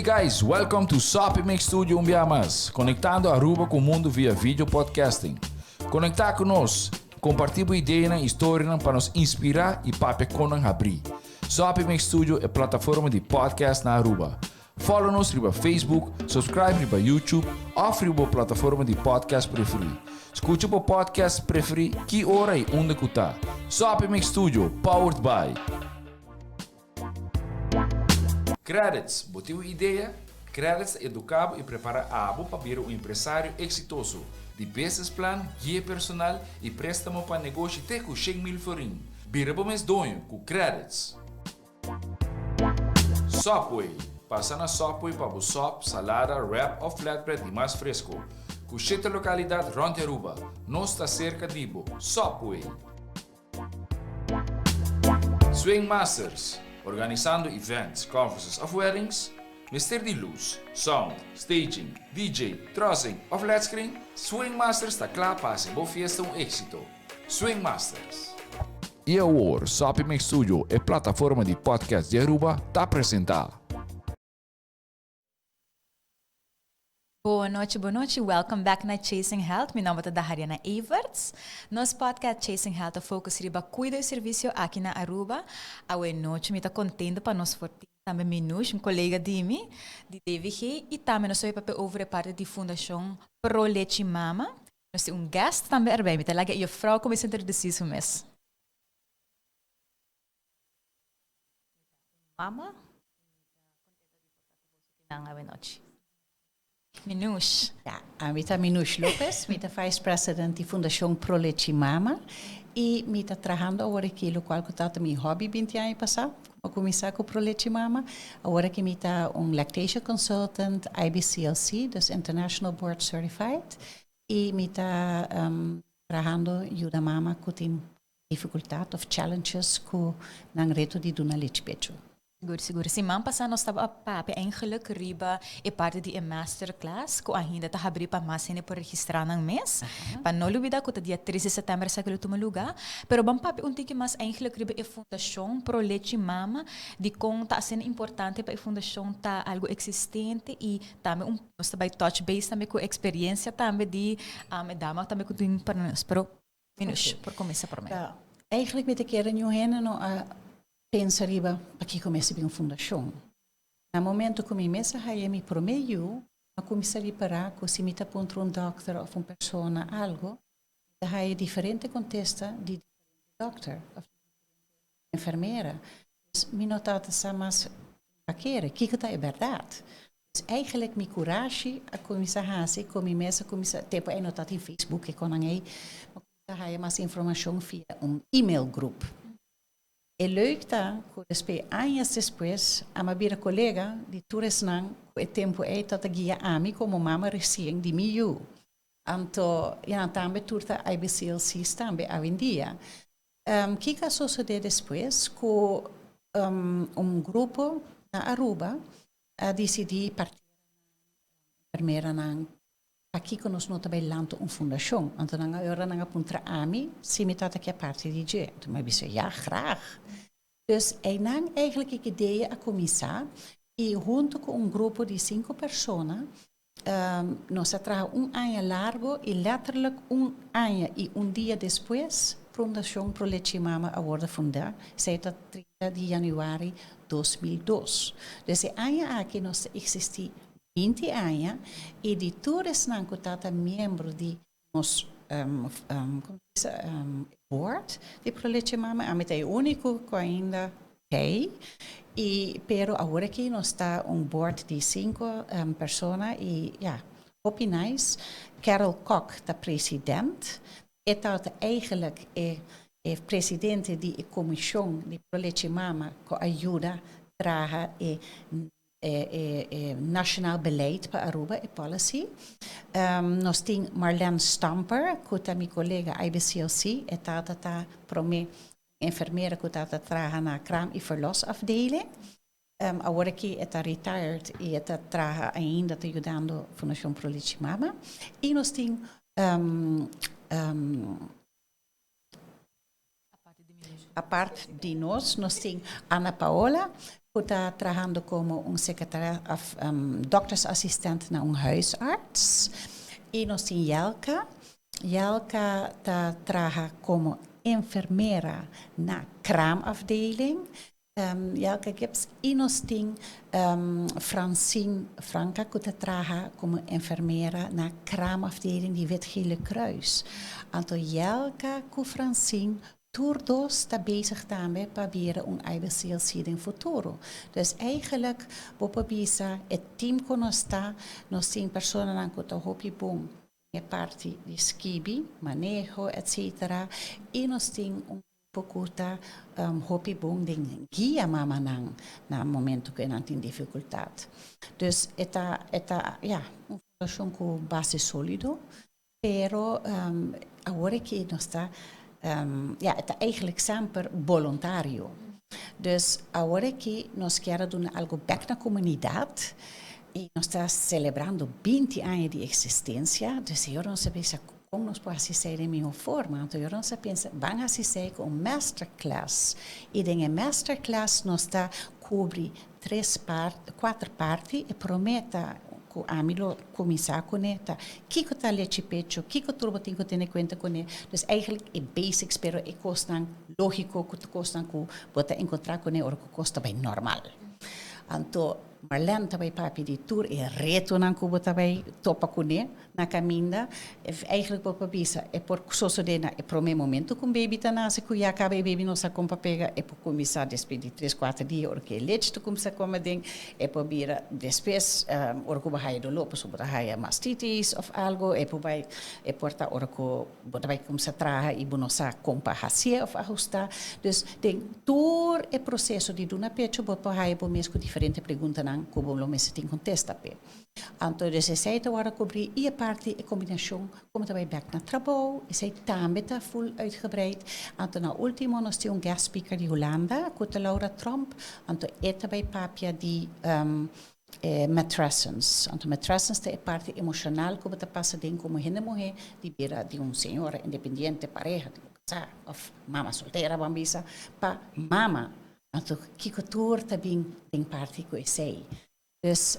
guys, welcome to Soppy Mix Studio un bia mas, conectando Aruba cu mundo via video podcasting. Conecta cu nos, comparti bo ideanan y historianan pa nos inspira y papia con nan habri. Soppy Mix Studio e plataforma di podcast na Aruba. Follow nos riba Facebook, subscribe riba YouTube of riba bo plataforma di podcast preferi. Scucha bo podcast preferi ki ora y unda cu ta. Soppy Mix Studio, powered by. Credits, bo tin un idea? Credits ta educa bo y prepara abo pa bira un empresario exitoso. Di business plan, guia personal y prestamo pa negoshi te cu 100,000 florin. Bira bo mes doño cu Credits. Subway, Pasa na Subway pa bo sop, salada, wrap of flatbread di mas fresco. Cu shete localidad rond di Aruba. Nos ta cerca di bo. Subway! Swing Masters, Organisando events, conferences of weddings? Mester di luz, sound, staging, DJ, trussing of led screen? Swing Masters ta cla pa haci bo fiesta un exito. Swing Masters. Y awor, Soppy Mix Studio, e plataforma di podcast di Aruba, ta presenta. Bo nochi, bo nochi. Welcome back na Chasing Health. Mi nomber ta Dahariana Everts. Nos podcast Chasing Health ta focus riba cuido y servicio aki na Aruba. Awe nochi mi ta contento pa nos for tin tambe Minouche, un colega di mi, di DVG, y tambe nos ta papia over e parti di Fundacion Pro Lechi Mama. Nos tin un guest tambe erbij. Mi ta laga e juffrouw cuminsa introduci su mes. Mama, mi ta contento di por ta cu boso kinan awe nochi. Minouche. Ja, ami ta Minouche Lopez, mi ta Vice President di Fundacion Pro Lechi Mama y mi ta trahando awor aki locual cu tabata mi hobby binti aña pasa, cu a cuminsa cu Pro Lechi Mama. Awor aki mi ta un Lactation Consultant, IBCLC, dus International Board Certified, y mi ta trahando yuda mama cu tin dificultad of challenges cu nan reto di duna lechi pecho. Sigur, sigur. Siman pasá nos tabata papia eigenlijk riba e parti di e masterclass ku ainda ta habrí pa mas hende por registrá nan mes. Pa no lubidá ku ta dia tres di sètèmber esaki lo tuma lugá. Pero ban papia un tiki mas eigenlijk riba e fundashon Pro Lechi Mama, dikon ta asina importante pa e fundashon ta algu eksistente i tambe un nos ta bai touch base tambe ku eksperiencia tambe di e dama tambe ku tin pa nos. Pero Minouche por kuminsá promé. Eigenlijk mi ta kere niun hende no a pensa riba pakiko mester bin un fundashon. Na momento ku mi mes a haya mi promé yu, mi a kuminsá ripará ku si mi ta puntra un dòkter òf un persona algu, mi ta haya diferente kontesta di diferente dòkter òf di diferente enfermera. Dus mi no tabata sa mas pa kere, kiko ta e bèrdat. Dus eigenlijk mi kurashi a kuminsá hasi ku mi mes a kuminsá, tempu ei no tabatin Facebook e konan ei, mi a kuminsá haya mas informashon via un email groep. E leuk ta ku despe añas despues ami a bira kolega di tur esnan ku e tempu ei tabata guia ami komo mama resien di mi yu. Anto ya nan tambe tur ta IBCLC's tambe awendia. Kiko a sosode despues ku un grupo na Aruba a disidí partera nan enfermeranan Pakiko nos no ta bai lanta un fundashon? Anto nan a ora nan a puntra ami si mi tabata ke parti di dje. Anto mi a bisa, ja, graag. Dus einan eigenlijk e idea a kuminsá i huntu ku un grupo di sinku persona nos a traha un aña largo i letterlijk un aña i un dia despues Fundashon Pro Lechi Mama a wordo fundá, esei ta 30 di januari 2002. Dus e aña aki nos ta eksistí 20 aña i di tur esnan ku ta ta miembro di nos board di Pro Leche Mama, ami ta e úniko ku ainda t'ei, i pero awor aki nos ta un board di sinku persona i ya, hopi nice. Carol Kok ta president, e tabata eigenlijk e e presidente di e komishon di Pro Leche Mama ku a yuda traha e e nacionaal beleid pa Aruba, e policy. Nos tin Marlene Stamper, cu ta mi colega IBCLC, e tata ta prome enfermera cu tata traha na kraam y verlosafdeling. Awor aki e ta retired y e ta traha ainda, ta yudando Fundacion Pro Lechi Mama. Y nos tin. Apart di nos, nos tin Ana Paola, ku ta trahando komo un sekretaria òf doktersassistent na un huisarts. I nos tin Jelka. Jelka ta traha komo enfermera na kraamafdeling. Jelka Gibbs. I nos tin Francine Franca ku ta traha komo enfermera na kraamafdeling di Wit Gele Kruis. Anto Jelka ku Francine tur dos ta bezig tambe pa bira un IBCLC den futuro. Dus eigenlijk bo por bisa e team ku nos ta, nos tin personanan ku ta hopi bon den e parti di skibi, maneho etc. I nos tin un grupo ku ta hopi bon den guia mamanan na momento ku nan tin difikultat. Dus e ta e ta ya un fundashon ku base solido. Pero awor aki nos ta, ja, e ta eigenlijk semper boluntario. Dus awor aki nos kier a duna algo bek na comunidad y nos ta celebrando 20 aña di existencia. Dus e ora nos a bisa con nos por haci esey den miho forma. Anto e ora nos a pensa ban haci esey cu un masterclass. Y den e masterclass nos ta cubri tres part, cuater parti. E prome ta ku ami lo kuminsá kuné ta kiko ta lechi pecho, kiko tur bo tin ku tene kuenta kuné. Dus eigenlijk e basics pero e kosnan lógiko ku ta kosnan ku bo ta enkontrá kuné ora ku kos ta bai normal. Anto Marlene ta bai papia di tur e retonan ku bo ta bai topa kuné na kaminda. Eigenlijk bo por bisa e por sosodé na e promé momento ku un baby ta nase ku ya kaba e baby no sa kon pa pega, e por kuminsá despues di tres kuater dia ora ku e lechi ta kuminsá kome aden, e por bira despues ora ku bo haya doló pasobra bo ta haya mastitis òf algu, e por bai e por ta ora ku bo ta bai kuminsá traha i bo no sa kon pa hasié òf ahustá. Dus den tur e proseso di duna pecho bo por haya bo mes ku diferente preguntanan ku bo lo mester tin kontesta p'e. Anto dus esei ta wòrdu kubrí i e parti e kombinashon komo ta bai bèk na trabou, esei tambe ta ful uitgebreid. Anto na último nos tin un guest speaker di Hulanda ku ta Laura Tromp, anto e ta bai papia di e matrescence. Anto matrescence ta e parti emoshonal ku bo ta pasa den komo hende muhé di bira di un señora independiente, pareha, di bo kasá òf mama soltera bo a bisa, pa mama. Anto kiko tur ta bin den parti ku esei. Dus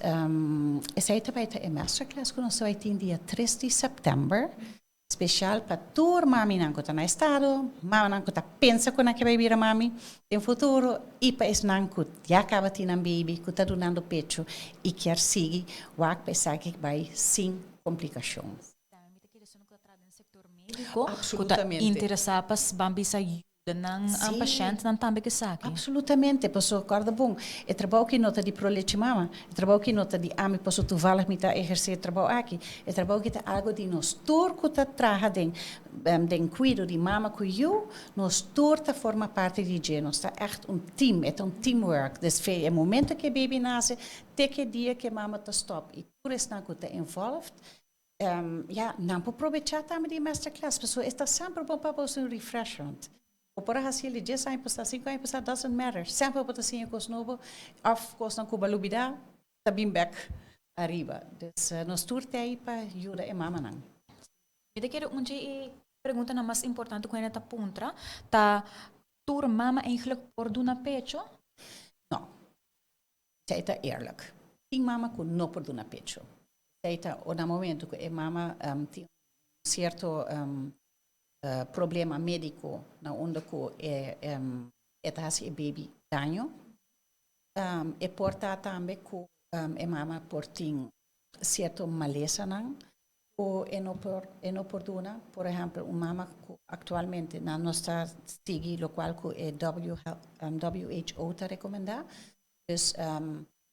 esei ta bai ta e masterclass ku nos ta bai tin dia tres di sèptèmber, spesial pa tur maminan ku ta na estado, mamanan ku ta pensa ku nan ke bai bira mami den futuro i pa esnan ku ya kaba tin nan baby ku ta dunando pechu i kier sigui wak pa esaki bai sin komplikashon. Tambe mi ta kere esun ku ta traha den sektor médiko ku ta interesá pa ban bisa Nan pashèntnan tambe ke saki. Absolutamente, paso kòrda bon, e trabou aki no ta di Pro Leche Mama, e trabou aki no ta di ami paso toevallig mi ta ehersé e trabou aki, e trabou aki ta algo di nos tur ku ta traha den den kuido di mama ku yu, nos tur ta forma parti di dje, nos ta ègt un team, e ta un teamwork, des fe e momento ku e baby nase te ku e dia ku e mama ta stòp i tur esnan ku ta involved Ya, nan por probechá tambe di e masterclass, pasobra e ta semper bon pa bo hasi un refreshment. Bo por a hasi el di dies aña pasá, sinku aña pasá, doesn't matter. Semper bo ta siña kos nobo òf kosnan ku bo a lubidá ta bin bèk ariba. Dus nos tur ta ei pa yuda e mamanan. Mi ta kere un dje e preguntanan mas importante ku hende ta puntra ta, tur mama eigenlijk por duna pecho? No. Esei ta eerlijk. Tin mama ku no por duna pecho. Esei ta na momento ku e mama tin un sierto problema médiko na unda ku e e ta hasi e baby daño. E por ta tambe ku e mama por tin sierto malesanan ku e no por e no por duna. Por ehèmpel un mama ku aktualmente nan no sta sigui lokual ku e WHO ta rekomendá. Dus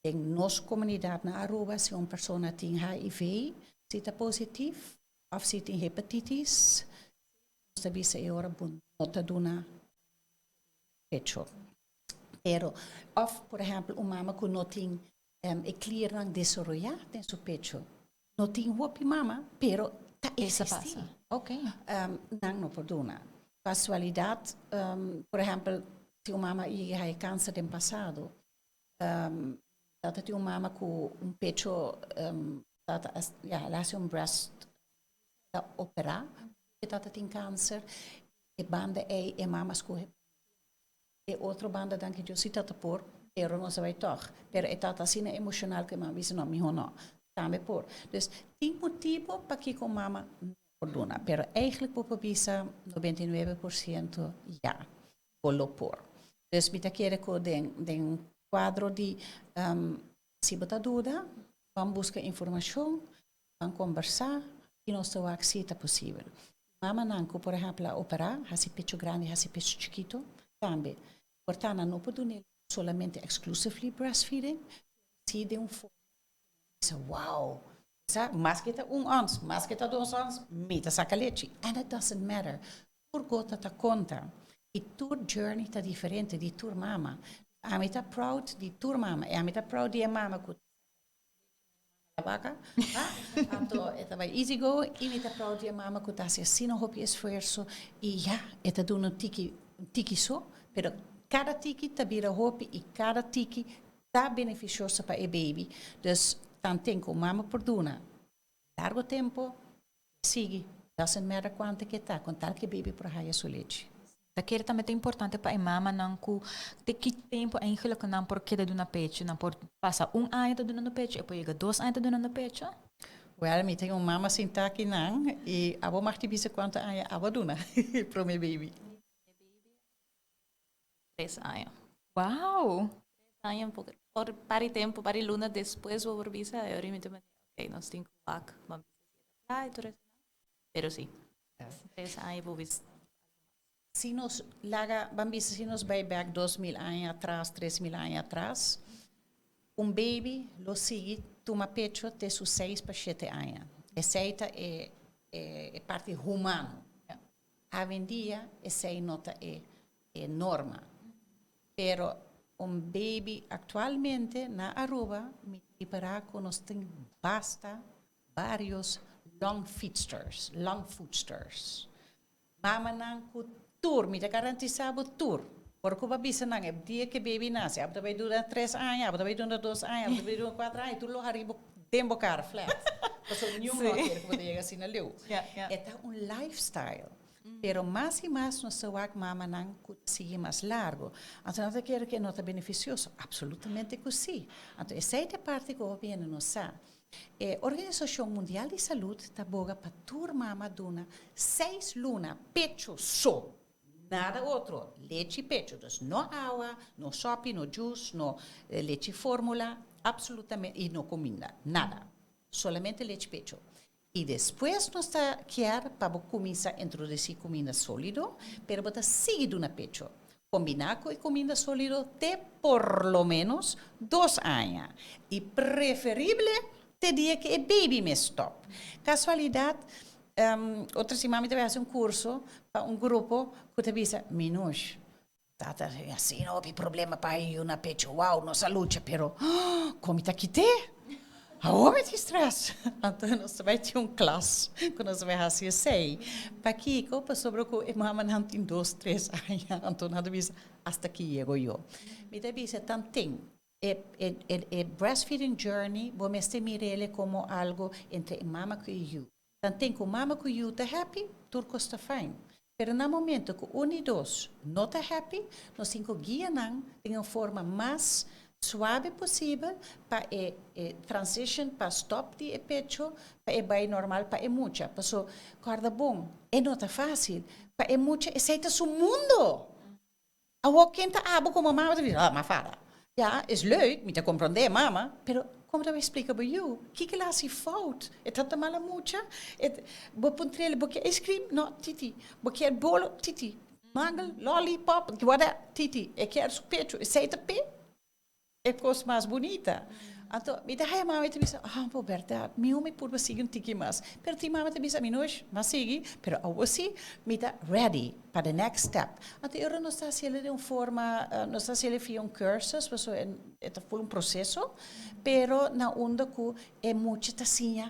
den nos komunidat na Aruba si un persona tin HIV, si ta positief òf si tin hepatitis, nos ta bisa e ora bo no ta duna pecho. Pero òf por ehèmpel un mama ku no tin e kliernan desaroyá den su pecho. No tin hopi mama, pero ta existi. Nan no por duna. Casualidad, por ehempel, si un mama yega haya cancer den pasado, tata tin un mama cu un pecho, tata ya, el a haci un breast, el a opera, e tata tin cancer, e banda ey e mama scoge. E otro banda, danki Dios, si tata por, pero no sa bay toch. Pero e tata asina emocional cu e mama bisa no, miho no. Tambe por. Dus tin motibo pakico mama no por duna. Pero eigenlijk bo por bisa 99% ya, bo lo por. Dus mi ta kere cu den cuadro di si bo ta duda, ban busca informacion, ban conversa y nos ta wak si ta posibel. Mamanan cu por ehempel a opera, haci pecho grandi, haci pecho chikito, tambe. Por ta nan no por duna solamente exclusively breastfeeding, si den un forma bisa wow, sa mas cu ta 1 ons, mas cu ta 2 ons, mi ta saca lechi. And it doesn't matter. Tur gota ta conta. Y tur journey ta diferente di tur mama. Ami ta proud di tur mama. Y ami ta proud di e mama cu vaca. Anto, e ta bay easy go. Y mi ta proud di e mama cu ta haci asina hopi esfuerso. Y ja, e ta duna un tiki so. Pero cada tiki ta bira hopi y cada tiki ta beneficioso pa e baby. Dus tanten cu mama por duna largo tempo, sigui. Doesn't matter cuanto cu ta, con tal cu baby por haya su lechi. Ta kere tambe ta importante pa e mamanan cu te ki tempo eigenlijk nan por keda duna pecho, nan por pasa un aña ta duna pecho, e por yega 2 aña ta duna pecho? Well, mi tin un mama sinta akinan y abo mag di bisa cuanto aña abo duna prome baby. 3 aña. 3 aña, por par di tempo, par di luna despues bo por bisa, y awor mi ok, nos tin cu wak, ban bisa. Pero si, 3 aña bo bisa. Si nos laga, ban bisa, si nos bay back 2000 aña atras, 3000 aña atras, un baby lo sigui tuma pecho te su 6 pa 7 aña. Esey ta e parti humano. Awendia, esey no ta e norma. Pero un baby actualmente na Aruba, mi prepara cu nos tin basta, varios long feedsters, long foodsters. Mamanan cu tur, mi ta garantisa bo tur. Porque bo bisa nan, e dia cu baby nace, abo ta bay dura 3 aña, abo ta bay dura 2 aña, abo ta bay dura 4 aña, tur lo hari bo den bo cara flat. Paso ningun no kier cu bo yega asina leu. Ja. Ta un lifestyle. Pero mas y mas nos ta wak mamanan cu sigui mas largo. Anto, no ta kier cu no ta beneficioso? Absolutamente cu si. Anto, esey ta e parti cu hopi hende no sa. E Organisacion Mundial di Salud ta boga pa tur mama duna 6 luna pecho so. Nada otro. Lechi pecho. Dus no awa, no sopi, no juice, no lechi formula, absolutamente, y no cuminda. Nada. Solamente lechi pecho. Y despues nos ta kier pa cuminsa introduci cuminda solido, pero bo ta sigui duna pecho. Combina cu cuminda solido te por lo menos 2 aña. Y preferible te dia cu e baby mes stop. Casualidad, otro siman mi a haci un curso pa un grupo cu ta bisa, Minush, tata, asina no tin problema pa duna pecho, wow, nos a lucha, pero con ta kite? Awor mi tin stress. Anto, nos bay tin un klas cu nos bay haci esey. Pakico, pasobra cu e mamanan tin 2, 3 aña. Anto, nan ta bisa, hasta aki llego yo. Mi ta bisa tanten. E breastfeeding journey, bo mester mir'e como algo entre mama cu yiu. Tanten cu mama cu yiu ta happy, tur cos ta fine. Pero na momento cu un y dos no ta happy, nos tin cu guia nan den un forma mas suave posibel pa e transition, pa stop di e pecho, pa e bay normal pa e mucha. Paso, corda bon, e no ta facil. Pa e mucha, esey ta su mundo. Awo ken ta abo como mama ta bisa, ah, m'a fada. Ja, is leuk, mi ta comprende mama, pero con ta explica bo yiu? Kico el a haci fout? E ta mala mucha? E bo puntr'e, bo kier ice cream? No, titi. Bo kier bolo? Titi. Mangel, lollipop, whatever, titi. E kier su pecho, esey ta p'e. E cos mas bunita. Anto, mi ta haya mama ta bisa, ah, bo berdad, mi mi por sigui un tiki mas. Pero tin mama ta bisa, mi no, m'a sigui, pero awo si, mi ta ready pa the next step. Anto, eu no ta haciendo di un forma, no ta haciendo via un cursus, paso e ta un proceso, pero na unda cu e mucha ta siña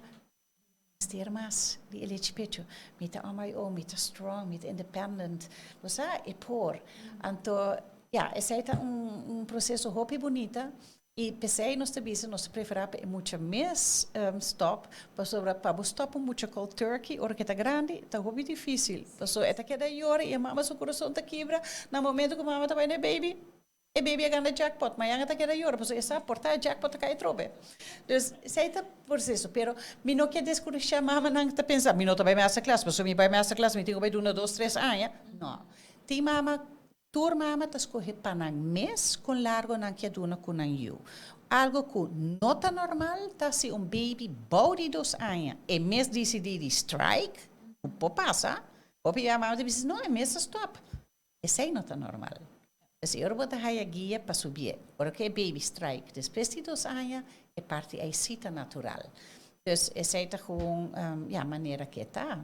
mester mas di lechi pecho. Mi ta on my own, mi ta strong, mi ta independent. Bo sa, e por. Anto, ja, esey ta un proceso hopi bunita. Y p'esey nos ta bisa, nos ta prefera pa e mucha mes stop, pasobra pa bo stop un mucha cold turkey ora cu e ta grandi, ta hopi dificil. Pasobra e ta keda yora y e mama su curason ta kibra na momento cu mama ta bay na e baby, e baby a gana jackpot, mañana ta keda yora pasobra e sa por ta e jackpot ta cay atrobe. Dus esey ta proceso, pero mi no kier descurasha mamanan cu ta pensa mi no ta bay masterclass pasobra mi bay masterclass mi tin cu bay duna dos tres aña. No, tin mama Tur mama ta skohe pa nan mes kon largo nan ke duna ku nan yu. Algo ku no ta normal ta si un baby bou di dos aña e mes disidí di strike, ku por pasa, hopi bia mama ta bisa no e mes a stop. Esei no ta normal. P'esei ora bo ta haya guia pa subié. Ora ku e baby strike despues di dos aña e parti ei si ta natural. Dus esei ta gewoon ya manera ku e ta.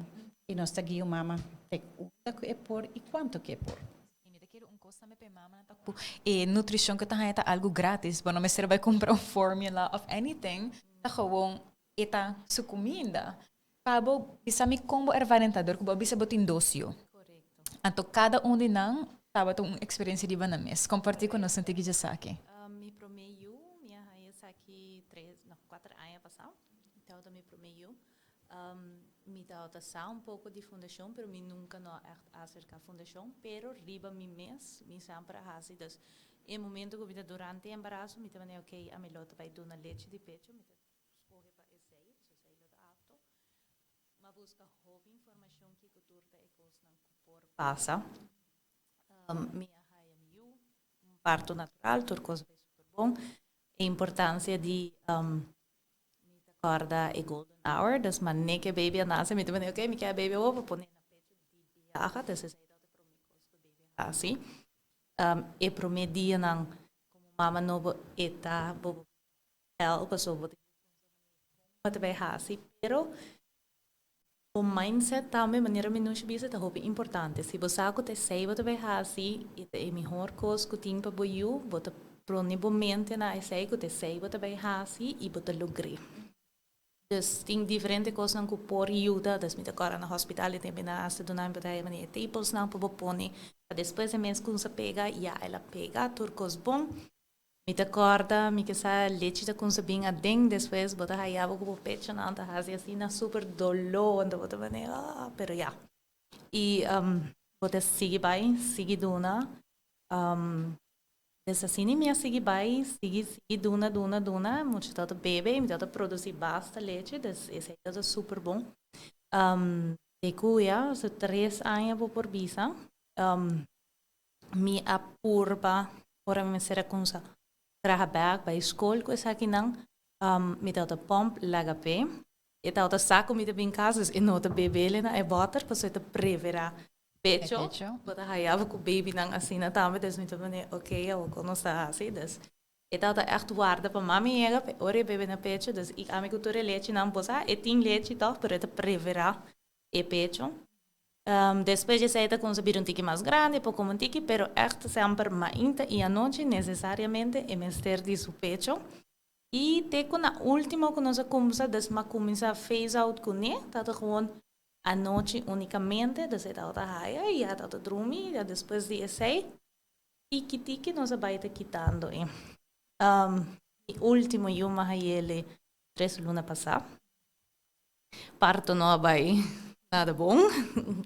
I nos ta guia un mama te unda ku e por i kuantu ku e por. I mi ta kere un kos tambe pa e mamanan ta ku e nutrishon ku ta haña ta algu gratis. Bo no mester bai kumpra un formula of anything. Ta gewoon e ta su kuminda. Pa bo bisa mi kon bo ervaring ta dor ku bo a bisa bo tin dos yu. Anto kada un di nan tabata un eksperensia riba nan mes. Kompartí ku nos un tiki djesaki. Mi promé yu, mi a haña esaki tres, no, kuater aña pasá. Tabata mi promé yu. Mi tabata sa un poko di fundashon, pero mi nunka no a ègt aserká fundashon. Pero riba mi mes, mi semper a hasi. Dus e momento ku mi ta durante embaraso, mi ta manera, okey, ami lo ta bai duna lechi di pecho, mi ta skohe pa esei, dus esei lo ta apto. M'a buska hopi informashon kiko tur ta e kosnan ku por pasa. Mi a haya mi yu, un parto natural, tur kos bai super bon. E importansia di mi ta kòrda e golden hour, dus manera ku e baby a nase mi ta manda ok mi ke e baby awor pa pone na pecho di biaha, dus esei ta e promé kos ku e baby a hasi. E promé dianan komo mama nobo e ta bobo hel pasobra bo tin ku pensa manera kon bo ta bai hasi, pero bo mindset tambe manera Minouche bisa ta hopi importante. Si bo sa ku ta esei bo ta bai hasi i ta e mihor kos ku tin pa bo yu, bo ta pone bo mente na esei ku ta esei bo ta bai hasi i bo ta logr'é. Dus tin diferente kosnan ku por yuda, dus mi ta kòrda na hospital e tempu nan a hasta duna mi por haya manera e tepelsnan pa bo pone pa despues e mes kumsa pega, ya el a pega tur kos bon. Mi ta kòrda mi ke sa lechi ta kumsa bin aden despues bo ta haya bo ku bo pechonan ta hasi asina super doló anto bo ta manera ah pero ya i bo ta sigui bai sigui duna des asina mi a sigui bai sigui sigui duna duna duna mucha tabata bebe i mi tabata produsi basta lechi des esei tabata super bon te ku ya tres aña bo por bisa. Mi a purba ora mi mester a kumsa traha bek bai skol ku esakinan, mi tabata pòmp laga p'e. E tabata sa ku mi ta bin kas, dus e no ta bebele na e bòter pasobra e ta preferá pecho. Bo ta haya bo ku babynan asina tambe, dus mi ta pone oke awor kon nos ta hasi. Dus e tabata ègt warda pa mami yega p'e ora e bebe na pecho, dus i ami ku tur e lechinan bo sa e tin lechi tòg pero e ta preferá e pecho. Despues di esei ta kumsa bira un tiki mas grandi, por come un tiki, pero ègt semper mainta i anochi nesesariamente e mester di su pecho. I te ku na ultimo ku nos a kumsa, des m'a kuminsá phase out kuné, tabata gewoon anochi unikamente, des e tabata haya i ya tabata drumi, ya despues di esei tiki tiki nos a bai ta kitando e. Mi ultimo yu m'a hayele tres luna pasá. Parto no a bai nada bon.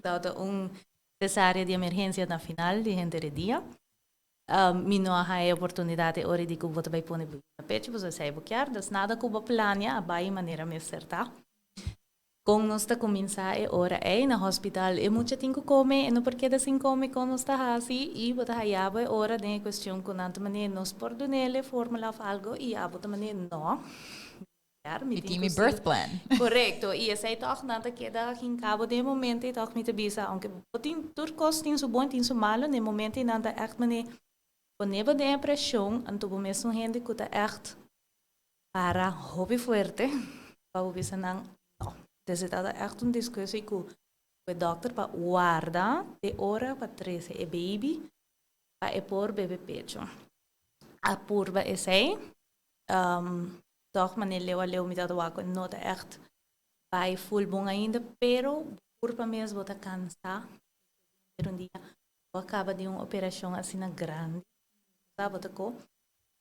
Tabata un cesárea di emergencia na final di henter e dia. Mi no a haña e oportunidad e ora di cu bo ta bai pone bo yu na pecho pasobra esei bo kier. Dus nada cu bo plania a bai manera mester ta. Con nos ta cuminsa e ora ei na hospital e mucha tin cu come, e no por keda sin come con nos ta haci y bo ta haya bo e ora den e cuestion cu nan ta manera nos por dunele formula of algo y abo ta manera no. Mi tin mi birth plan. Korekto, i esei tòg nan ta keda hinká bo den e momento ei tòg mi ta bisa, aunke bo tin tur kos tin su bon i tin su malo, den e momento ei nan ta ègt manera pone bo den e preshon, anto bo mes un hende ku ta ègt para hopi fuerte pa bo bisa nan no. Entonces e tabata ègt un diskusi ku e dòkter pa warda te ora pa trese e baby pa e por bebe pecho. A purba esei. Tòg manera leu a leu mi tabata wak ku no ta ègt bai ful bon ainda, pero kurpa mes bo ta kansá. Un dia bo a kaba di un operashon asina grandi, bo sa bo ta ko.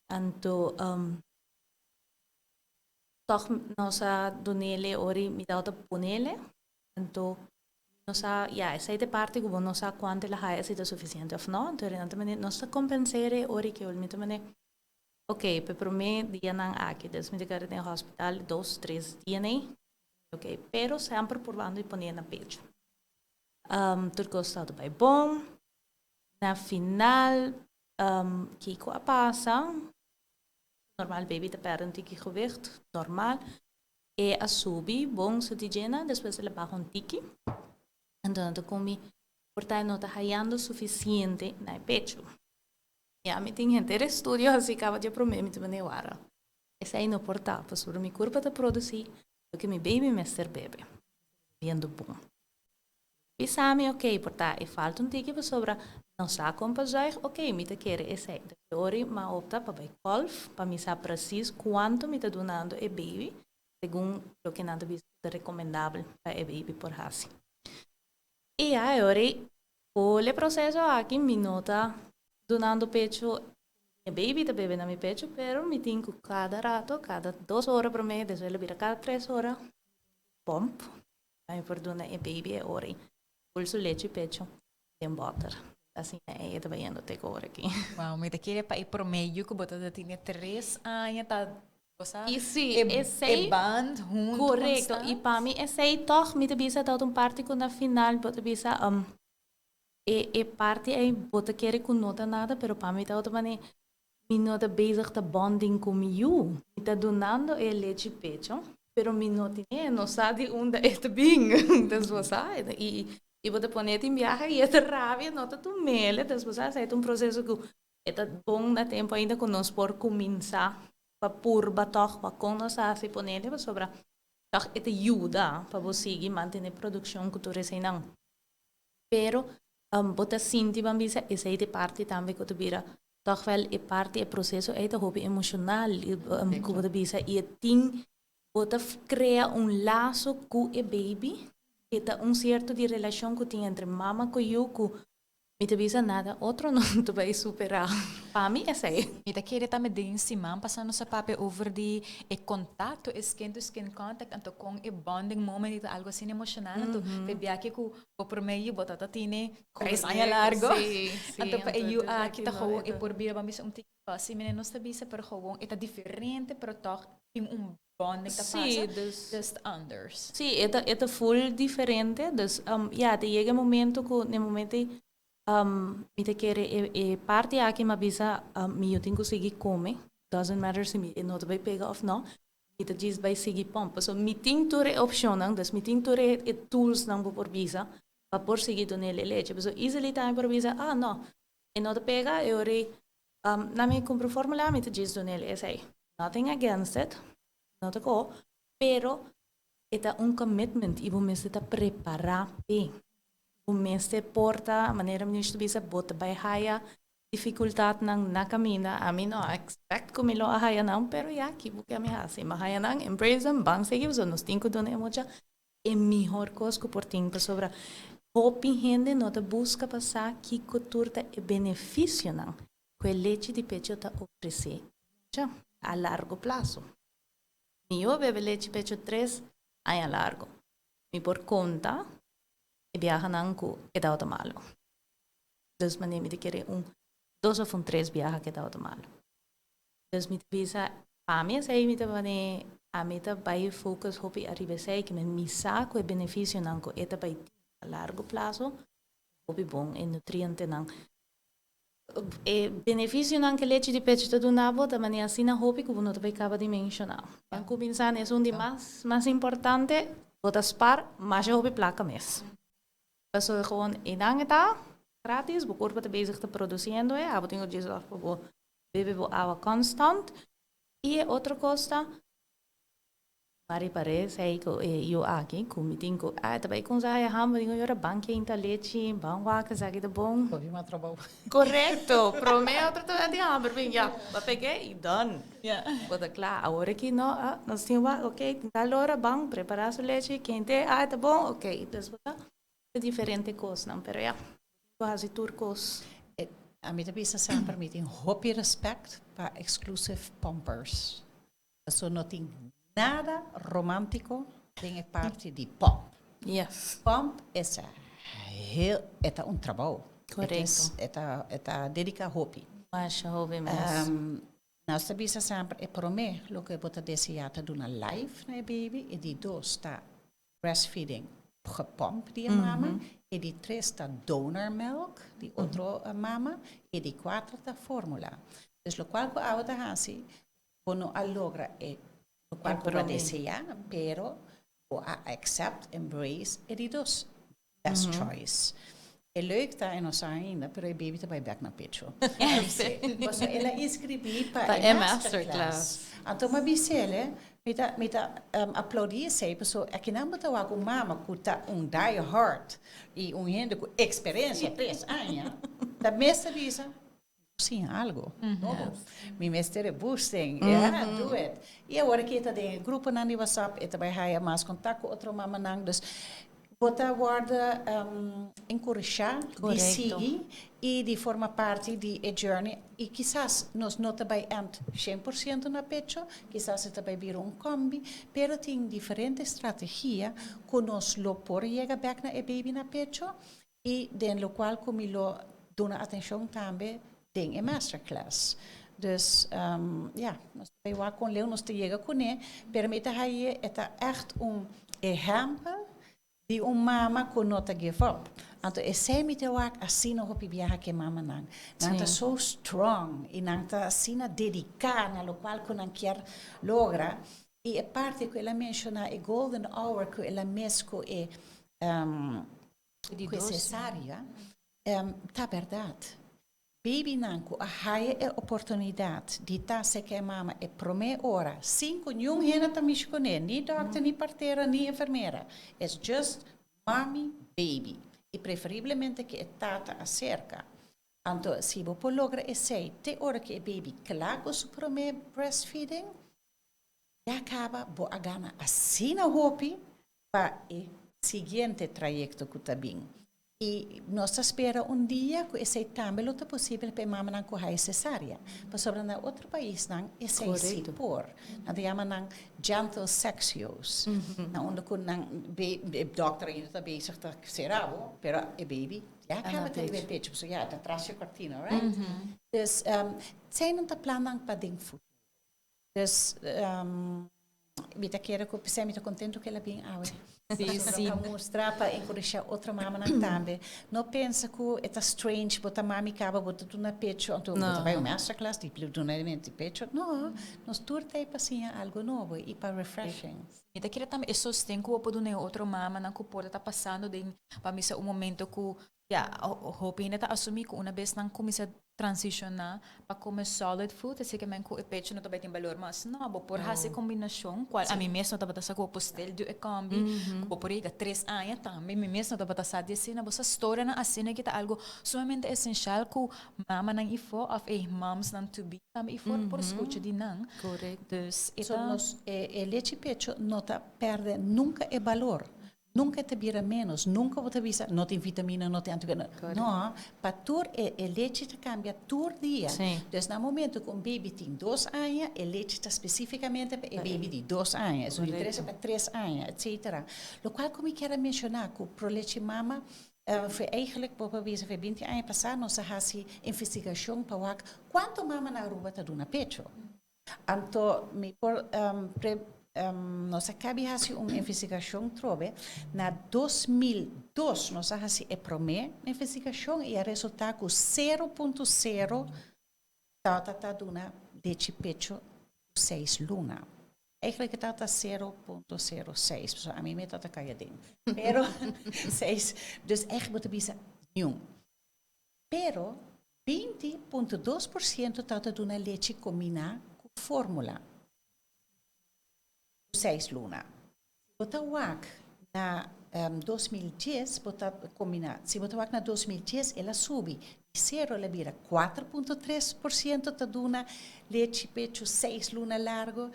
Anto toch nos a dunele ori mi tabata ponele. Anto nos a, ya, esei ta e parti ku bo no sa kuantu el a haya, si ta sufisiente òf no. Anto nan ta mane, nos ta kompens'é ori ke mi ta mane, ok, pa e promé dianan aki, dus mi ta keda den hospital dos, tres dia nei, ok, pero semper purbando di pon'é na pecho. Tur kos tabata bai bon. Na final, kiko a pasa? Normal baby ta pèrdè un tiki gewicht, normal. E a subi bon su di djena, despues el a baha un tiki. Anto nan ta komi por ta e no ta hayando sufisiente na e pecho. Ya mi tin henter estudio hasi kaba dje prome mi ta manda e wara. Esei no por ta, pasobra mi kurpa ta produsi loke mi baby mester bebe. Biendo bon. Bisa mi, ok, por ta e falta un tiki pasobra no sa kon pa zuig, ok, mi ta kere esei. E ora mi a opta pa bai kolf pa mi sa precies kuantu mi ta dunando e baby segun loke nan ta bisa ku ta rekomendabel pa e baby por hasi. I ya e ora ei por e proseso aki mi no ta dunando pecho, e baby ta bebe na mi pecho pero mi tin ku kada rato, kada dos ora prome, despues lo bira kada tres ora pomp pa mi por duna e baby e ora ei ful su lechi pecho den boter. Asina e ta bayendo te ku ora aki. Wow, mi ta kere pa e prome yu ku bo ta tene tres aña ta bo sa I si, e esei e band huntu Korekto, i konstant. pa mi esei tòg mi ta bisa ta un parti ku na final bo ta bisa e e parti ei bo ta kere ku no ta nada pero pa mi ta otro manera mi no ta bezig ta bonding ku mi yu, mi ta dunando e lechi pecho pero mi no tine, no sa di unda e ta bin, dus bo sa i i bo ta pone tin biaha i e ta rabia no ta tumele, dus bo sa esei ta un proseso ku e ta bon na tempu ainda ku nos por kuminsá pa purba tòg pa kon nos a hasi ponele pasobra tòg e ta yuda pa bo sigui mantené produkshon ku tur eseinan. Pero bo ta sinti ban bisa esei ta e parti tambe ku ta bira tòg wèl e parti e proseso ei ta hopi emoshonal ku bo ta bisa i e tin bo ta krea un laso ku e baby e ta un sierto di relashon ku tin entre mama ku yu ku Mi ta bisa nada otro no ta bay supera. Pa mi esey. Mi ta kere tambe den siman pasa nos a papia over di e contacto, e skin to skin contact, anto con e bonding moment y ta algo asina emocional, anto p'e biaha cu bo prome yu bo ta ta tine tres aña largo, anto pa e yu aki ta gewoon e por bira ban bisa un tiki fussy, mene nos ta bisa, pero gewoon e ta diferente, pero toch tin un bonding ta pasa, dus anders. Sí, e ta, e ta full diferente. Dus, ya, ta yega e momento ku na e momento ei mi ta kere e e parti aki mi a bisa mi yo tin ku sigui kome, doesn't matter si mi e no ta bai pega òf no, mi ta djis bai sigui pòmp. Pasobra mi tin tur e opshonnan, dus mi tin tur e e toolsnan bo por bisa pa por sigui dun'el e leche. Pasobra easily tambe por bisa, ah no, e no ta pega, e ora ei Na mi kumpra formula mi ta djis dunel esei. Nothing against it, no ta ko, pero e ta un commitment i bo mester ta prepará p'e. Bo mester por ta, manera mi ta bisa, bo ta bai haya dificultadnan na caminda. Ami no a expect cu mi lo a haya nan, pero ya, kibo ke ami hasi? Mi a haya nan, embrace them, ban sigui, pasobra nos tin cu duna e mucha e mihor kos ku por tin pasobra hopi hende no ta buska pa sa kiko tur ta e benefisionan ku e lechi di pecho ta ofresé mucha a largo plaso. Mi yu a bebe lechi pecho tres aña largo. Mi por konta e biahanan ku e tabata malu. Dus manera mi ta kere un dos òf un tres biaha ku e tabata malu. Dus mi ta bisa, pa mi esei mi ta mane, ami ta bai focus hopi ariba esei, ke mi sa ku e benefisionan ku e ta bai tin a largo plaso, hopi bon, e nutrientenan. E benefisionan ku e lechi di pecho ta duna bo ta mane asina hopi ku bo no ta bai kaba di menshoná. Ban kuminsá na esun di mas mas importante, bo ta spar masha hopi plaka mes. Pasobra gewoon einan e ta gratis, bo kurpa ta bezig ta produsiendo e, abo tin ku djis wak pa bo Bebe bo awa constant. Y e otro cos ta, Mari parece ey cu e yu aki cu mi tin cu, ah, e ta bay cuminsa haya hamber, digo, yora ban keinta lechi, ban wak esaki ta bon. Hopi mas trabou. Correcto, prome otro ta tin hamber, bin ya, ba peg'e y done. Bo ta cla. Awor aki no, ah, nos tin wak, ok, tin tal ora, ban prepara su lechi, keint'e, ah, e ta bon, ok. Dus bo ta diferente cosnan, pero ya, bo haci tur cos. Ami ta bisa semper mi tin hopi respect pa exclusive pumpers. Paso no tin nada romantico den e parti di pump. Pump is a heel, e ta un trabou. E ta dedica hopi. Masha hopi mes. Nos ta bisa semper e prome loke bo ta desea ta duna life na e baby, e di dos ta breastfeeding gepomp di e mama, e di tres ta donor milk di otro mama, e di cuater ta formula. Dus locual cu abo ta hasi, bo no a logra e locual cu bo desea, pero bo a accept, embrace e di dos best choice. E leuk ta, e no sa ainda, pero e baby ta bay back na pecho. Paso el a inscribi pa pa e e masterclass. Masterclass. Anto m'a bisele, mi ta aplaudi esey, paso aki nan bo ta wak un mama cu ta un die hard y un hende cu experiencia 3 aña, ta mes ta bisa, siña algo. No, mi mester boosting. Yeah, do it. Y awor cu ta den grupo nan di WhatsApp, e ta bay haya mas contacto cu otro mama nan, dus bo ta wordo encurasha di sigui y di forma parti di e journey y kisas nos no ta bay end 100% na pecho, kisas ta bay bira un combi, pero tin diferente strategia cu nos lo por yega back na e baby na pecho y den locual cu mi lo duna atencion tambe den e masterclass. Dus ja, nos ta wak con leu nos ta yega cune, pero mi ta haya e ta echt un ehempel di un mama cu no ta give up. Anto esey mi ta wak asina hopi biaha cu mama nan. Nan ta so strong y nan ta asina dedica na locual cu nan kier logra. Y e parti cu el a menciona, e golden hour cu el a mes cu e Di cu e dos. Cesárea, ta berdad. Baby nan cu a haya e oportunidad di ta cu e mama e prome ora, sin cu ningun hende ta mishi cune, ni dokter, ni partera, ni enfermera. It's just mommy, baby. Y preferiblemente cu e tata acerca. Anto, si bo por logra esey, te ora cu e baby cla cu su prome breastfeeding, ya caba bo a gana asina hopi pa e siguiente trayecto cu ta bin. Y nos ta spera un dia cu esey tambe lo ta posibel pa mama nan cu haya cesárea. Pasobra na otro pais nan esey si por. Nan ta yama nan gentle sectios. Na unda cu nan e dokter ainda ta bezig ta sera bo, pero e baby ya caba ta riba e pecho. So ja, ta tras e cortina, right? Dus esey nan ta plannan pa den futuro. Dus mi ta kere cu mi ta contento cu el a bin awe. Pa mustra, pa encurasha otro mama nan tambe. No pensa cu e ta strange, bo ta mami caba, bo ta duna pecho, anto No. bo ta bay un masterclass di duna di pecho. No, nos tur ta pa siña algo nobo y pa refreshing. Mi ta kere tambe e sosten cu bo duna otro mama nan cu por ta pasando den pa mi un momento cu ja, hopi hende ta asumi cu una vez nan cuminsa transiciona pa come solid food, asina cu men cu e pecho no ta bay tin balor, mas no, bo por haci combinacion, cual ami mes no tabata sa cu bo still do e combi, cu bo por yega 3 aña tambe, mi mes no tabata sa di asina, bo sa storia nan asina cu ta algo sumamente esencial cu mama nan ifo of e moms nan to be tambe ifo por scucha di nan. Dus So e ta nos, e lechi pecho no ta perde nunca e balor. Nunca ta bira menos, nunca bo ta bisa, no tin vitamina, no tin antibiotico. No, pa tur e lechi ta cambia tur dia. Dus na momento cu un baby tin 2 aña, e lechi ta specificamente pa e baby di 2 aña, so di 3 pa 3 aña, etc. Locual cu mi kier menciona, cu Pro Lechi Mama, foi eigenlijk, bo por bisa, foi 20 aña pasa, nos a hasi investigacion pa wak cuanto mama na Aruba ta duna pecho. Anto, mi por, nos a caba di hasi un investigacion trobe. Na 2002, nos a hasi e prome investigacion y a resulta cu 0.0 tata ta duna lechi pecho 6 luna. Eigenlijk tata 0.06. So, ami mes tata cay aden. Pero 6. Dus eigenlijk bo ta bisa niun. Pero 20.2% tata duna lechi combina cu formula. 6 luna. Bo ta wak na 2010, bo ta combina. Si bo ta wak na 2010, el a subi. Di 0 el a bira 4.3% ta duna lechi pecho 6 luna largo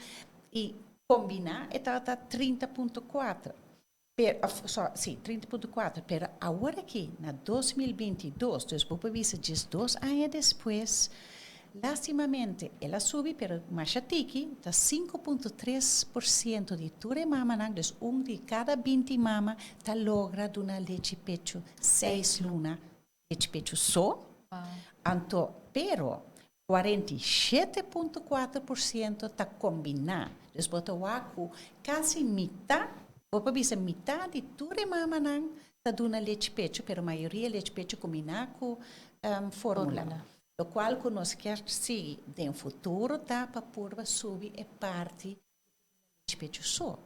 y combina e tata 30.4. Pero, of, so, si, 30.4, pero awor aki, na 2022, dus bo por bisa 12 aña despues, lastimamente, el a subi, pero masha tiki, ta 5.3% di tur e mamanan, dus un di cada 20 mama, ta logra duna lechi pecho 6 luna, lechi pecho so. Anto, pero 47.4% ta combina. Dus bo ta wak cu casi mitar, bo por bisa mitar di tur e mamanan ta duna lechi pecho, pero mayoria lechi pecho combina cu formula. Formula. Lo cual cu nos kier sigui den futuro ta pa purba subi e parti lechi pecho so.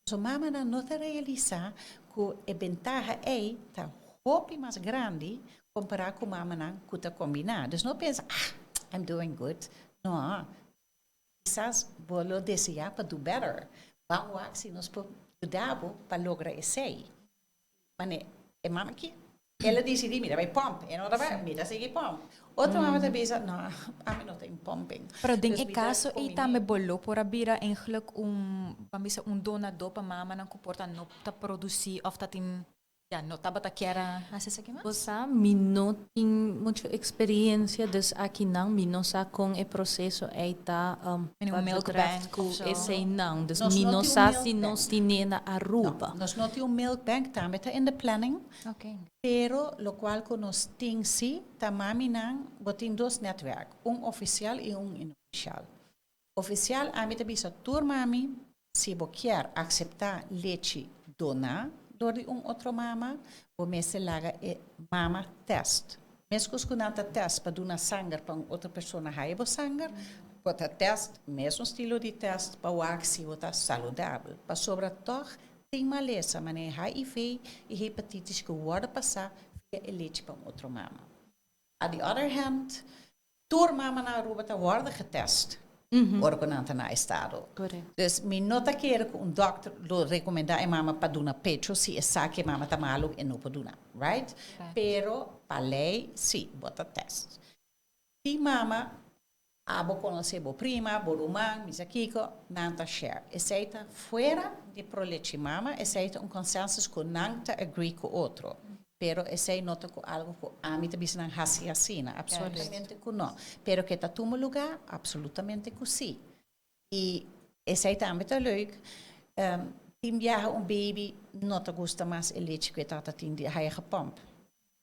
So mamanan no ta realisa cu e bentaha ey ta hopi mas grandi compara cu mamanan cu ta combina. Dus no pensa, "Ah, I'm doing good." No. Kisas bo lo desea pa do better. Ban wak si nos por yuda bo pa logra esey. Mane, e mama aki, el a dicidi, "Mi ta bay pump." E no ta bay, "Mi ta sigui pump." Otro mama ta bisa, "No, ami no ta in pumping." Pero den Dus e mi ta caso e combina. Tambe bo lo por a bira eigenlijk un, ban bisa, un donador pa mamanan cu por ta no ta produci of ta tin, ja, no tabata kier a haci esaki mas? Bo sa, mi no tin mucho experiencia, dus akinan mi no sa con e proceso ey ta In un wat milk betreft bank cu of zo. eseynan. Dus Nos mi no no tin un sa milk si nos bank. tin na Aruba. No, nos no tin un milk bank, tambe ta in the planning. Pero lo cual cu nos tin si, ta maminan, bo tin dos netwerk, un oficial y un inoficial. Oficial, ami ta bisa tur mami, si bo kier acepta lechi dona door di un otro mama, bo mester laga e mama test. Mescos cu nan ta test pa duna sanger pa un otro persona haya bo sanger, bo ta test, mesmo estilo di test pa wak si bo ta saludabel. Pasobra toch tin malesa, mane HIV y hepatitis cu wordo pasa via e lechi pa un otro mama. On the other hand, tur mama na Aruba ta wordo getest ora cu nan ta na estado. Dus mi no ta kere cu un dokter lo recomenda e mama pa duna pecho si e sa cu e mama ta malo e no por duna, right? Pero pa ley, si, bo ta test. Tin mama, abo conoce bo prima, bo ruman, misa kiko, nan ta share. Esey ta fuera di Pro Lechi Mama, esey ta un consensus cu nan ta agree cu otro. Pero esey no ta cu algo cu ami ta bisa nan hasi asina, absolutamente cu no. Pero cu ta tuma lugar, absolutamente cu si. Y esey tambe ta leuk. Tin biaha un baby no ta gusta mas e lechi cu e tata tin di haya gepomp.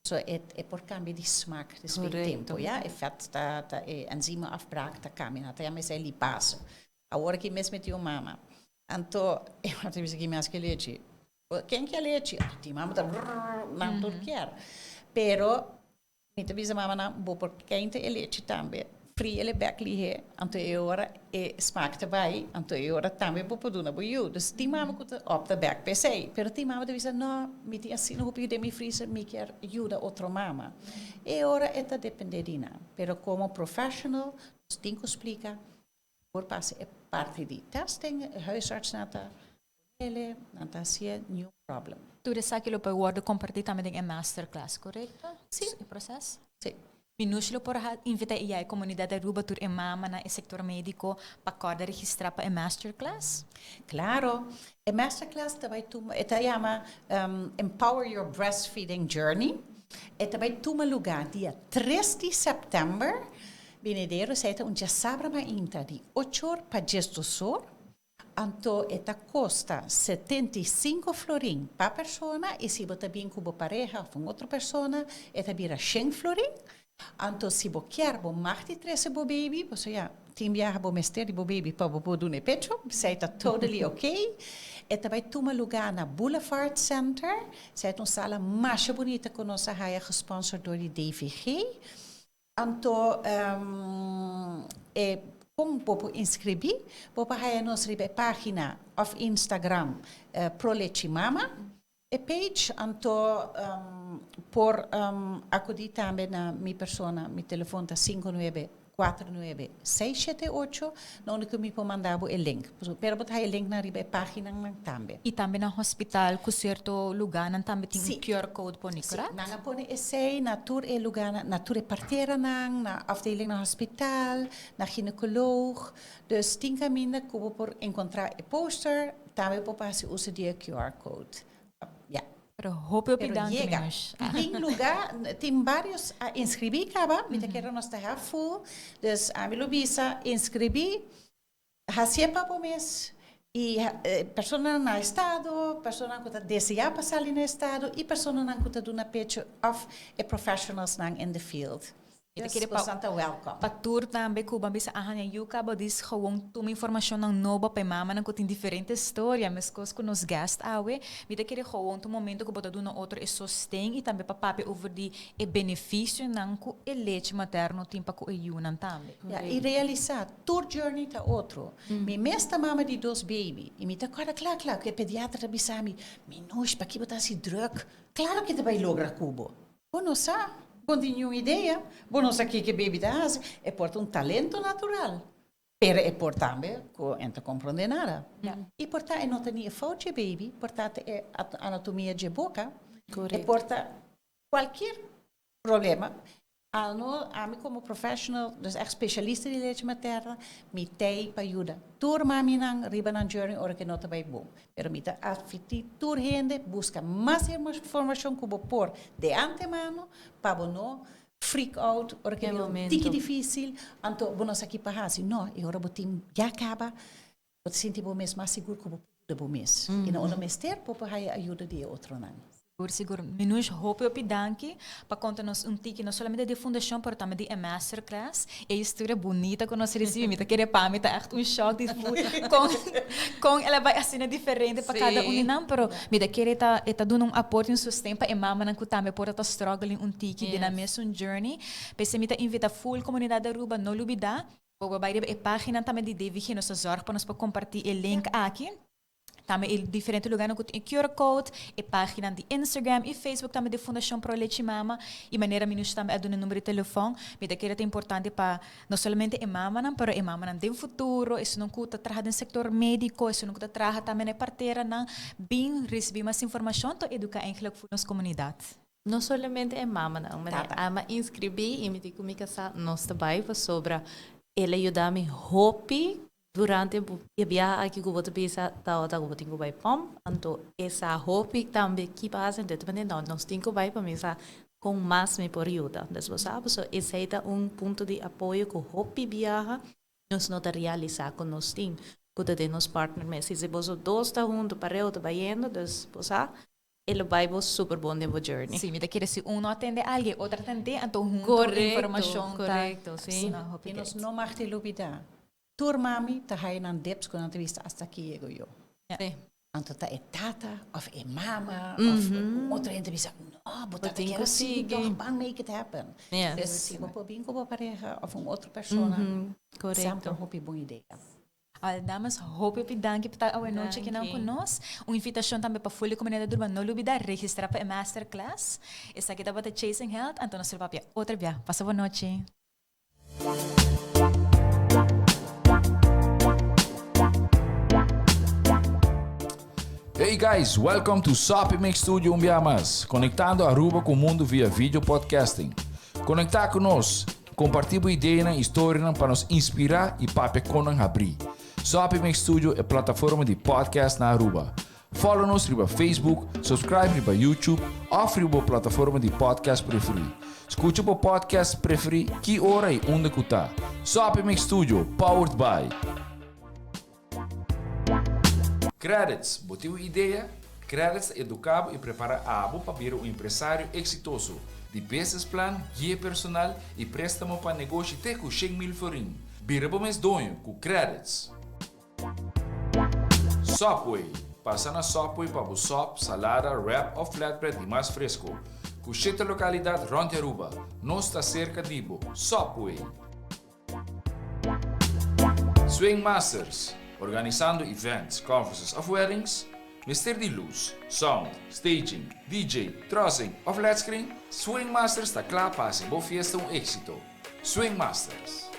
So e por cambia di smaak despues tempo, ja? E vet ta e enzima afbraak ta cambia, ta yama esey lipase. Awor aki mes mi tin un mama. Anto, e mama ta bisa ki mas ke lechi. Ken kier lechi? Tin mama ta brrr, nan tur kier. Pero mi ta bisa mama nan, bo por kente e lechi tambe. Fria ele bek lihe, anto e ora e smaak ta bay, anto e ora tambe bo por duna bo yiu. Dus tin mama cu ta opta bek pa esey. Pero tin mama ta bisa, "No, mi tin asina hopi den mi freezer, mi kier yuda otro mama." E ora e ta depende di nan. Pero como professional, nos tin cu splica, por pasa e parti di testing, huisarts nan ta ele, nan ta haci'e, no problem. Tur esaki lo por wordo comparti tambe den e masterclass, correcto? Si. E proceso? Si. Minush lo por invita e comunidad Aruba, tur e mama na e sector medico, pa corda registra pa e masterclass? Claro. E masterclass ta bay tuma, e ta yama Empower Your Breastfeeding Journey. E ta bay tuma lugar dia 3 di september. Benidero, esey ta un diasabra mainta di 8 or pa 12 or. Anto e ta costa 75 florin pa persona y si bo ta bin cu bo pareha of un otro persona, e ta bira 100 florin. Anto si bo kier, bo mag di trece bo baby, bo so ja, tin biaha bo mester di bo baby pa bo por duna pecho, esey ta totally okay. E ta bay tuma lugar na Boulevard Center, esey ta un sala mas bunita cu nos a haya gesponsor door di DVG. Anto e con bo por inscribi, bo por haya nos riba pagina of Instagram Pro Lechi Mama e page, anto por acudi tambe na mi persona, mi telefon ta 5949 678, na unda cu mi por manda bo e link. Pero bo ta haya e link na riba e pagina nan tambe. Y tambe na hospital, cu cierto lugar nan tambe tin Si. un QR code poni, Si, correct? nan a pone esey na tur e lugar, na tur e partera nan, na afdeling na hospital, na gynaecoloog. Dus tin caminda cu bo por encontra e poster, tambe por pasa uso di e QR code. Pero hopi hopi Pero danki, yega. Minouche. Tin lugar, tin varios a inscribi caba, mi ta kere nos ta half full, dus ami lo bisa inscribi, hacié pa bo mes, y personanan na estado, personanan cu ta desea pa sali na estado y personanan cu ta duna pecho of e professionalsnan in the field. Mi ta Dus kere pa bosan ta welcome. pa tur tambe cu ban bisa ahan en yuca bo dis gewoon tuma informacionnan nobo pa e mamanan cu tin diferente storia mescos cu nos guest awe. Mi ta kere gewoon ta un momento cu bo ta duna otro e sosten y tambe pa papia over di e beneficionan cu e lechi materno tin pa cu e yunan tambe. Ya, y realisa tur journey ta otro. Mi mes ta mama di dos baby y mi ta corda cla cla cu e pediatra ta bisa mi, Minouche, paki bo ta haci druk? Claro cu e ta bay logra cu bo. Bo no sa, bo no tin niun idea, bo no sa kiko e baby ta hasi, e por ta un talento natural, pero e por tambe ku e no ta komprondé nada. I por ta e no ta ni e fout dje baby, por ta ta e anatomia dje boka, e por ta kualkier problema. Ano, ami komo professional, dus ègt spesialista di lechi materna, mi t'ei pa yuda tur maminan riba nan journey ora ku e no ta bai bon. Pero mi ta advertí tur hende buska mas informashon ku bo por de antemano pa bo no freak out ora ku e bira un tiki difísil, anto bo no sa ki pa hasi. No, e ora bo tin ya kaba, bo ta sinti bo mes mas sigur ku bo por yuda bo mes. I na unda mester bo por haya ayuda di e otronan. Sigur, sigur. Minouche, hopi hopi danki pa konta nos un tiki, no solamente di e fundashon, pero tambe di e masterclass. E historia bunita ku nos risibi, mi ta kere pa mi ta ègt un shock di kon kon el a bai asina diferente pa kada un di nan, pero mi ta kere ta e ta duna un aporte i un sosten pa e mamanan ku tambe por ta struggling un tiki den nan mesun journey. P'esei mi ta invita full komunidat di Aruba, no lubida, bo por bai riba e pagina tambe di DVG, nos ta zòrg pa nos por kompartí e link aki. Tambe e diferente lugarnan ku tin e QR code, e página di Instagram i Facebook tambe di Fundashon Pro Lechi Mama. I manera Minouche tambe a duna e number di telefòn, mi ta kere ta importante pa no solamente e mamanan, pero e mamanan den futuro, esunnan ku ta traha den sektor médiko, esunnan ku ta traha tambe na e parteranan, bin risibí mas informashon ta eduká eigenlijk for nos komunidat. No solamente e mamanan, mi ama inskribí i mi di ku mi kasá nos ta bai pasobra el a yuda mi hopi Durante e biaha aki ku bo ta bisa tabata ku bo tin ku bai pòmp, anto e sa hopi tambe ki pasa, enton e ta mende no, nos tin ku bai pa mi sa kon mas mi por yuda. Des bo sa pasobra esei ta un punto di apoyo ku hopi biaha nos no ta realisá ku nos tin, ku ta den nos partner mes. I si boso dos ta huntu pareu ta bayendo, des bo sa e lo bai bo super bon den bo journey. Sí, mi ta kere si un no atende algu e otro atende, anto huntu informashon ta. Korekto, sí. I nos no mag di lubidá Tur mami ta haya nan dips cu nan ta bisa hasta aki yego yo. Sí. Anto ta e tata of e mama of un otro hende ta bisa no, bo tata kier a sigui toch, ban make it happen. Yes. Dus si bo por bin cu bo pareha of un otro persona, Correcto. semper hopi bon idea. Al dames, hopi hopi danki pa ta awe nochi akinan cu nos. Un invitacion tambe pa full di comunidad Aruba, no lubida registra pa e masterclass. Esaki tabata Chasing Health, anto nos lo papia otro bia. Pasa bo nochi. Hey guys, welcome to Soppy Mix Studio un bia mas, conectando Aruba cu mundo via video podcasting. Conecta cu nos, comparti bo ideanan y storianan pa nos inspira y papia con nan habri. Soppy Mix Studio e plataforma di podcast na Aruba. Follow nos riba Facebook, subscribe riba YouTube of riba bo plataforma di podcast preferí. Skucha bo podcast preferí ki ora i unda ku ta. Soppy Mix Studio, powered by. Credits, Bo tin un idea? Credits ta eduká bo i prepará abo pa bira un empresario eksitoso. Di business plan, guia personal i préstamo pa negoshi te ku 100,000 florin. Bira bo mes doño ku Credits! Subway, Pasa na Subway pa bo sòp, salada, wrap òf flatbread di mas fresco. Ku shete lokalidat rònt di Aruba, nos ta serka di bo. Subway! Swing Masters, Organisando events, conferences òf weddings? Mester di lus, sound, staging, DJ, trussing òf ledscreen? Swing Masters ta kla pa hasi bo fiesta un éksito. Swing Masters!